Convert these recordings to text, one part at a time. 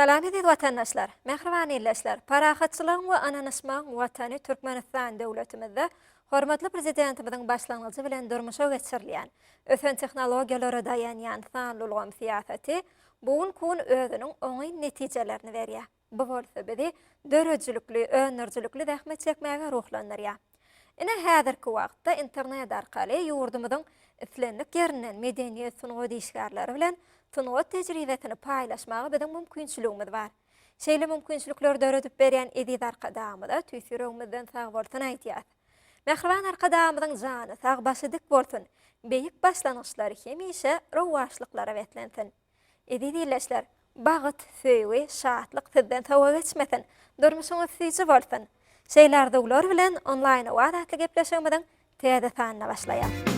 Salam eziz watandaşlar, mähriban ildeşler! Parahatçylygyň we ynanyşmagyň Watany Türkmenistan döwletimizde hormatly Prezidentimiziň başlangyjy bilen durmuşa geçirilýän, ösen tehnologiýalara daýanýan sanly ulgam syýasaty bu günki gün özüniň oňyn netijelerini berýär. Bu bolsa bizi döredijilikli, öndürijilikli zähmet çekmäge ruhlandyrýar. Ine, häzirki wagtda internet arkaly ýurdumyzyň islendik ýerinden medeniýet, sungat işgärleri bilen sungat tejribesini paýlaşmaga biziň mümkinçiligimiz bar. Şeýle mümkinçilikleri döredip berýän eziz Arkadagymyza tüýs ýüregimizden sagbolsun aýdýas. Mähriban Arkadagymyzyň jany sag, başy dik bolsun, beýik başlangyçlary hemişe rowaçlyklara beslensin! Eziz ildeşler, bagt, söýgi, şatlyk sizden sowa geçmesin, durmuşyňyz süýji bolsun! Şeýle arzuwlar bilen Onlaýn Owaz atly gepleşigimiziň täze sanyna başlaýas.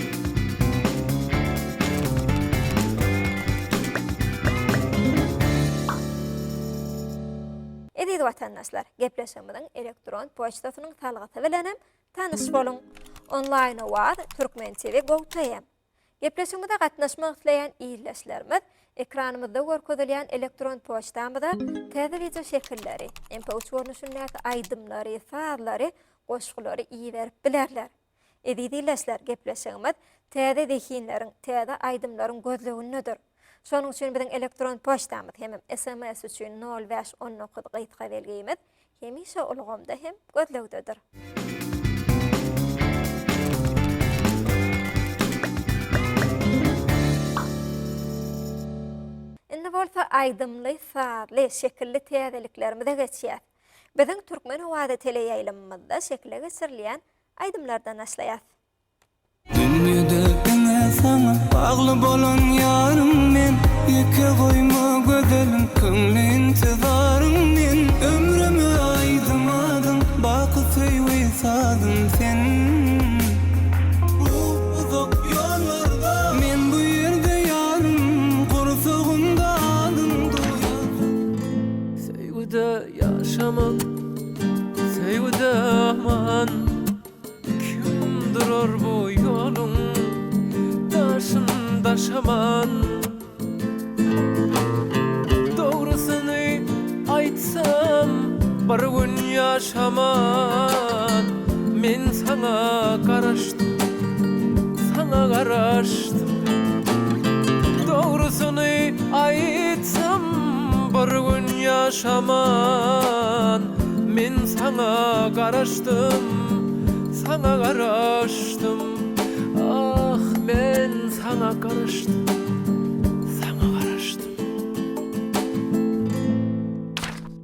Eziz watandaşlar, gepleşigimiziň elektron poçtasynyň salgysy bilenem tanyş boluň! Onlaýn Owaz, Türkmen TV Go TM. Gepleşigimize gatnaşmak isleýän ildeşlerimiz ekranymyzda görkezilýän elektron poçtamyza täze wideo şekilleri, MP3 görnüşindäki aýdymlary, sazlary, goşgulary iberip bilerler. Eziz ildeşler, gepleşigimiz täze zehinleriň, täze aýdymlaryň gözlegindedir. Şonuň üçin biziň elektron poçtamyz hemem sms üçin nol bäş 19 gysga belgimiz hemişe ulgamda hem gözlegdedir. Indi bolsa aýdymly, sazly, şekilli täzeliklerimize geçýäs. Biziň Türkmen owazy teleýaýlymymyzda şekile geçirilýän aýdymlardan başlaýas. Dünýede diňe saňa bagly bolan ýarym men Ýeke goýma gözelim köňli intizaryň men Ömrüme aýdym adyň baky söýgi sazym sen Bu uzak ýollarda men bu ýerde ýarym Gursagymda adyň duýar. Söýgüde ýaşamak söýgüde aman. Kim durar bu ýoluň daşyn daşaman Dogrusyny aýtsam bir gün ýaşaman Men saňa garaşdym, saňa garaşdym Dogrusyny aýtsam bir gün ýaşaman Men saňa garaşdym, saňa garaşdym, Ah, men saňa garaşdym, saňa garaşdym.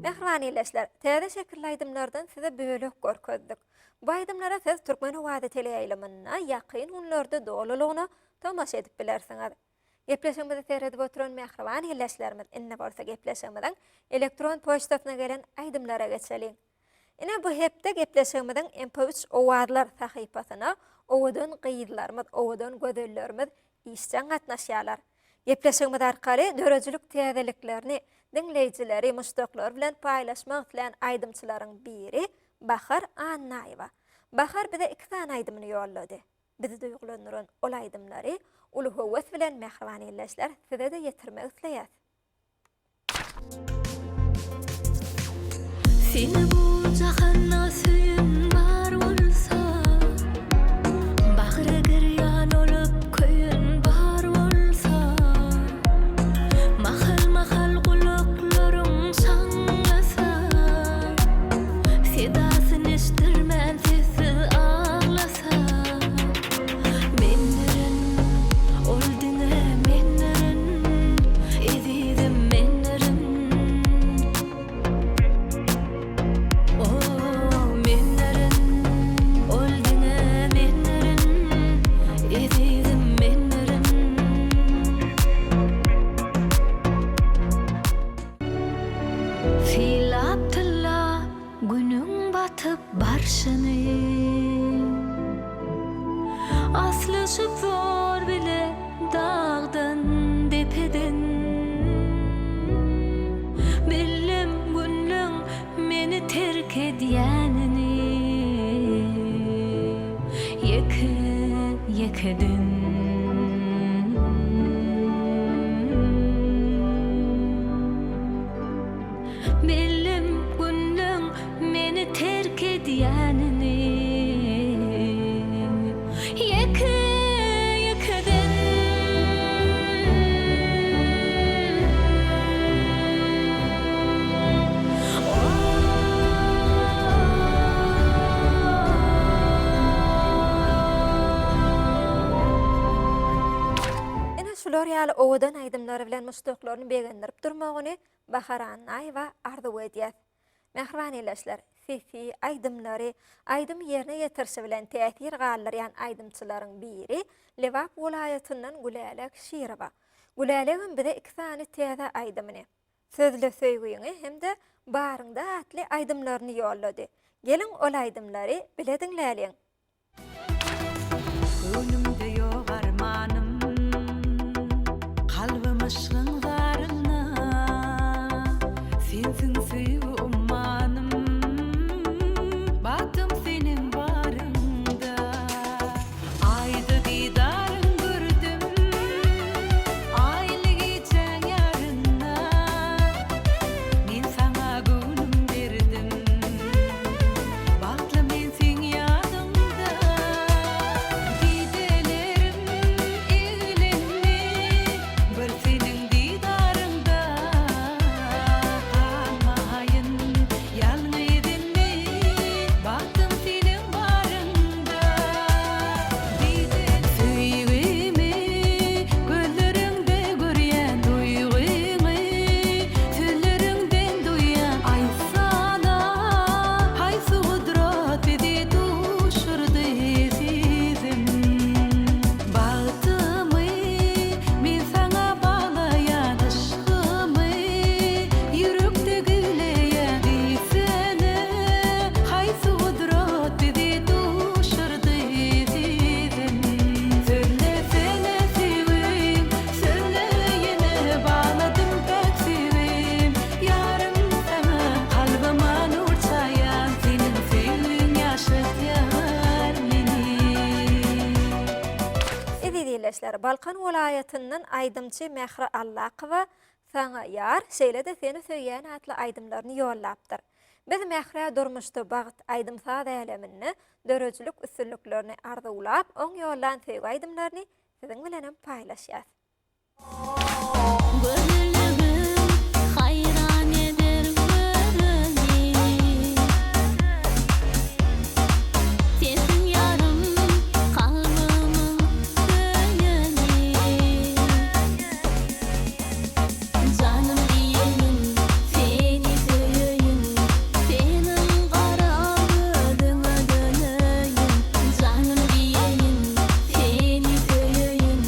Mähriban ildeşler, täze şekilli aýdymlardan size bölek görkezdik. Bu aýdymlara siz Türkmen owazy teleýaýlymynda ýakyn günlerde dolulygyna tomaşa edip bilersiňiz. Gepleşigimizi seredip oturan mähriban ildeşlerimiz indi bolsa gepleşigimiziň elektron poçtasyna gelen aýdymlara geçeliň. Ine bu hepde gepleşigimiziň MP3 Owazlar sahypasyna owadan gyzlarymyz, owadan gözellerimiz işjeň gatnaşýarlar. Gepleşigimiz arkaly döredijilik täzeliklerini diňleýjileri, muşdaklary bilen paýlaşmak islän aýdymçylaryň biri Bahar Annaýewa. Bahar bize iki sany aýdymyny ýollady. Bizi duýgulandyran ol aýdymlary uly höwes bilen mähriban ildeşler size-de ýetirmek isleýäs. Seni bu jahanda söýen bar bolsa, Bagry girýan bolup köýen bar bolsa, Mahal-mahal gulaklaryň şaňlasa, Sedasyn eşdirmän sessiz aglasa. Mendirin, ol diňe mendirin, ezizim mendirin. O, mendirin. şular ýaly owadan aýdymlary bilen muşdaklaryny begendirip durmagyny Bahar Annaýewa arzuw edýäs. Mähriban ildeşler, sesi, aýdymlary, aýdym ýerine ýetirişi bilen täsir galdyrýan aýdymçylaryň biri Lebap welaýatyndan Gülälek Şirowa. Gülälegem bize iki sany täze aýdymyny, Sözle söýgiňi hem-de Baryňda atly aýdymlaryny ýollady. Geliň ol aýdymlary bile diňläliň. Göwnümde ýok armanym, Kalbym yşgyň zarynda. Sensiň söýgi ummanym, Bagtym seniň baryňda. Aýda didaryň gördüm, Aýly gijäň ýarynda. Men saňa göwnüm berdim. Bagtly men seň ýanyňda. Didelerim eglenme, Bir seniň didaryňda. Galmaýyn ýalňyz indi, Bagtym seniň baryňda. Söýgimi gözleriňde görýän duýgyňy sözleriňden duýýan aýtsana haýsy gudrat bizi duşurdy ezizim bagtymy men saňa baglaýan yşgymy ýürekde güwleýän diýsene haýsy gudrat bizi duşurdy ezizim Sözlesene söýgim, sözle ýene bagladym päk söýgim Ýarym saňa kalbyma nur çaýan seniň söýgiň ýaşadýar meni. Eziz ildeşler, Balkan welaýatyndan aýdymçy Mähri Allakowa Saňa ýar, şeýle-de Seni söýýän atly aýdymlaryny ýollapdyr. Biz Mährä durmuşda bagt, aýdym-saz äleminde döredijilik üstünliklerini arzuwlap, oň ýollan söýgi aýdymlaryny siziň bilenem paýlaşýas. Gözelligim haýran eder göreni. Sensiň ýarym kalbymyň söýeni. Janym diýeýin, seni söýeýin, Seniň gara gözüňe döneýin. Janym diýeýin, seni söýeýin,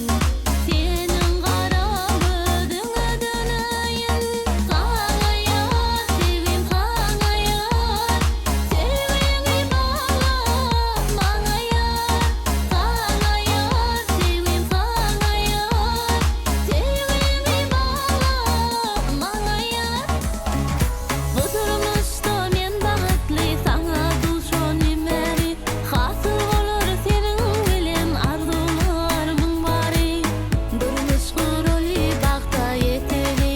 Seniň gara gözüňe döneýin. Saňa ýar, söýgim saňa ýar, Söýgiňi bagla maňa ýar. Saňa ýar, söýgim saňa ýar, Söýgimi bagla maňa ýar. Bu durmuşda men bagtly saňa duşanym bäri Hasyl bolar seniň bilen arzuwlarymyň bary Durmuş guraly bagta ýeteli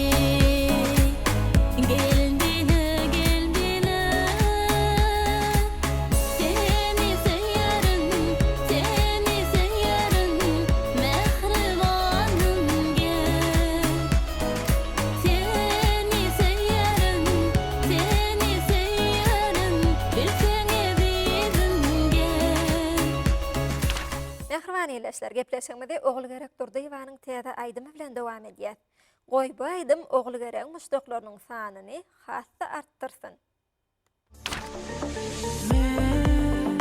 Gel bile gel bile Seni söýerin seni söýerin Mähribanym gel. Seni söýerin, seni söýerin, bilseň ezizim gel. Mähriban ildeşler, gepleşigimizi Ogulgerek Durdyýewanyň täze aýdymy bilen dowam edýäs. Goý, bu aýdym Ogulgeregiň muşdaklarynyň sanyny has-da artdyrsyn! Men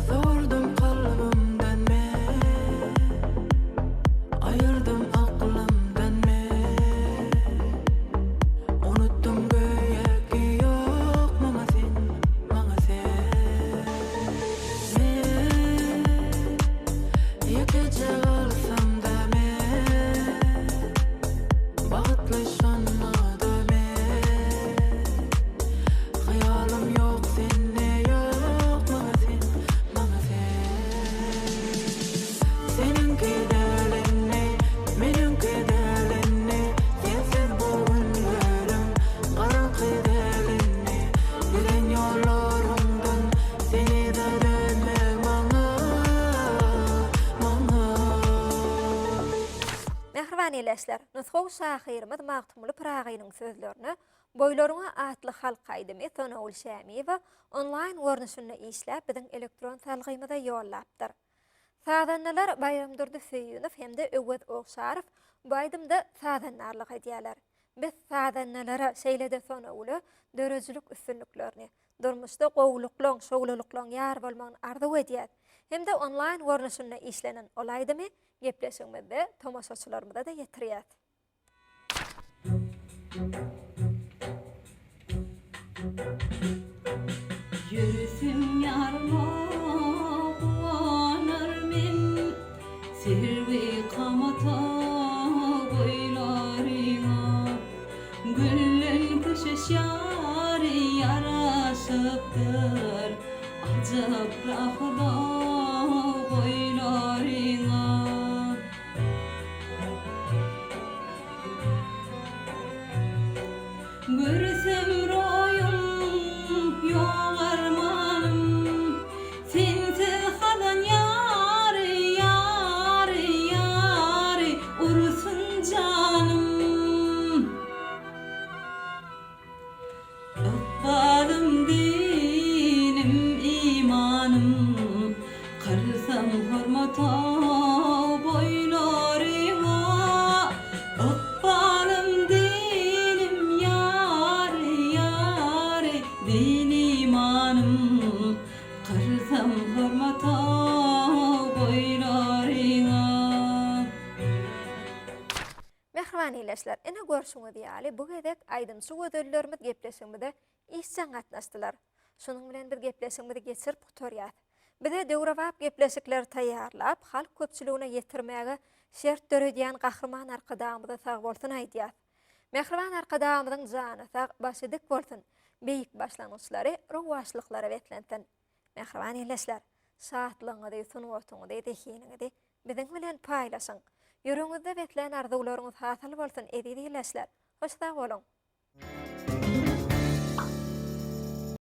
sordum kalbymdan men Aýyrdym aklymdan men Unutdym göýäki ýok maňa sen, maňa sen Men ýekeje galsamda men Bagtly şonda-da men Hyýalym ýok sende ýok maňa sen, maňa sen Seniňki däl indi, meniňki däl indi Sensiz bu günlerim garaňky däl indi Giden ýollaryňdan sen yza dönme maňa, maňa. Mähriban ildeşler, nusgawy şahyrymyz Magtymguly Pyragynyň sözlerine Boýlaryňa atly halk aýdymy Sonagül Şämiýewa onlaýn görnüşinde işläp biziň elektron salgymyza ýollapdyr. Sazandalar Baýramdurdy Söýünow hem-de Öwez Ogşarow bu aýdymda sazandarlyk edýärler. Biz sazandalara, şeýle-de Sonagüle döredijilik üstünliklerini, durmuşda gowulyklaň, şowlulyklaň ýar bolmagyny arzuw edýäs hem-de onlaýn görnüşinde işlenen ol aýdymy gepleşigimizde tomaşaçylarymyza-da ýetirýäs. Ýöresem ýaryma guwanar men, Serwi kamata boýlaryňa. Güllen köşeş ýary ýaraşypdyr, Ajap rahyda boýlaryňa. Görsem roýuň, ýok armanym, Sensiz hazan ýary, ýary, ýary, Ursun janym. Ykbalym dinim imanym Kyrsam hormata boýlaryňa Ykbalym dinim ýary ýary Din imanym Kyrsam hormata boýlaryňa. Mähriban ildeşler, ine görşüňiz ýaly, bu gezek aýdymçy gözellerimiz gepleşigimize işjeň gatnaşdylar. Şunuň bilen biz gepleşigimizi geçirip gutarýas. Bize döwrebap gepleşikleri taýýarlap, halk köpçüligine ýetirmäge şert döredýän Gahryman Arkadagymyza sagbolsun aýdýas. Mähriban Arkadagymyzyň jany sag, başy dik bolsun, beýik başlangyçlary rowaçlyklara beslensin! Mähriban ildeşler, şatlygyňyzy, sungatyňyzy, zehiniňizi biziň bilen paýlaşyň! Ýüregiňizde beslän arzuwlaryňyz hasyl bolsun, eziz ildeşler! Hoş sag boluň!